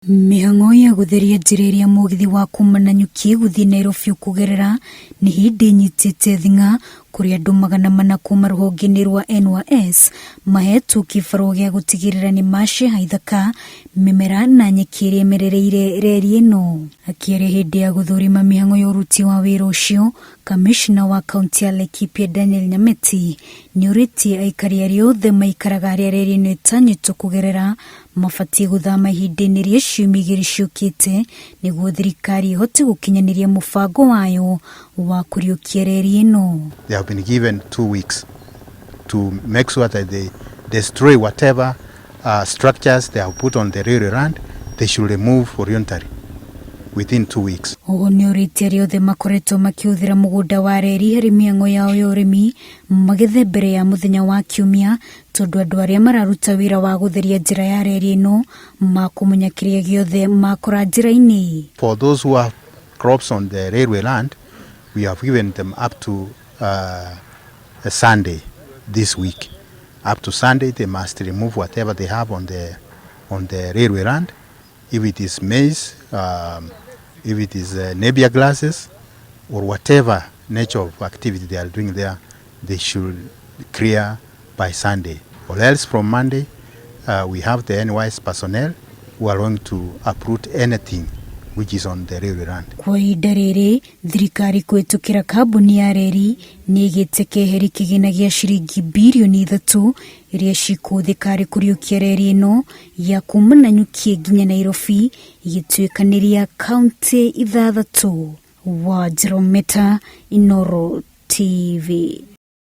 Mĩhang'o ya gũtheria njĩra ĩrĩa mũgithi wa kuma Nanyuki gũthiĩ Nairobi ũkũgerera nĩ hĩndĩ ĩnyitĩte thing'a kũrĩa andũ 400 kuma rũhonge-inĩ rwa NYS mahetwo kĩbarũa gĩa gũtigĩrĩra nĩ maceha ithaka, mĩmera na nyeki ĩrĩa ĩmerereire reri ĩno. Akĩaria hĩndĩ ya gũthũrima mĩhang'o ya ũruti wa wĩra ũcio, Kamishna wa kaunti ya Laikipia Daniel Nyameti nĩorĩtie aikari arĩa othe maikaraga harĩa reri ĩno ĩtanyĩtwo kũgerera mabatiĩ gũthama ihinda-inĩ rĩa ciumia 2 ciũkĩte nĩguo thirikari ĩhote gũkinyanĩria mũbango wayo wa kũriũkia reri ĩno. They have been given 2 weeks to make sure that they destroy whatever structures they have put on the railway land. They should remove voluntarily within 2 weeks. Oho nĩorĩtie arĩa othe makoretwo makĩhũthĩra mũgũnda wa reri harĩ mĩhang'o yao ya ũrĩmi magethe mbere ya mũthenya wa kiumia tondũ andũ arĩa mararuta wĩra wa gũtheria njĩra ya reri ĩno makũmunya kĩrĩa gĩothe makora njĩra-inĩ. For those who have crops on the railway land, we have given them up to a Sunday this week. Up to Sunday, they must remove whatever they have on the railway land. If it is maize, if it is Napier grasses, or whatever nature of activity they are doing there, they should clear by Sunday. Or else from Monday, we have the NYS personnel who are going to uproot anything which is on the railway land. Kwa ihinda rĩrĩ thirikari kũhĩtũkĩra kambuni ya reri nĩ ĩgĩte keheri kĩgĩna gĩa ciringi birioni 3 iria cikũhũthĩka harĩ kũriũkia reri ĩno ya kuma Nanyuki nginya Nairobi igĩtuĩkanĩria kaunti ithathatũ. Wa Jerometa, Inooro TV.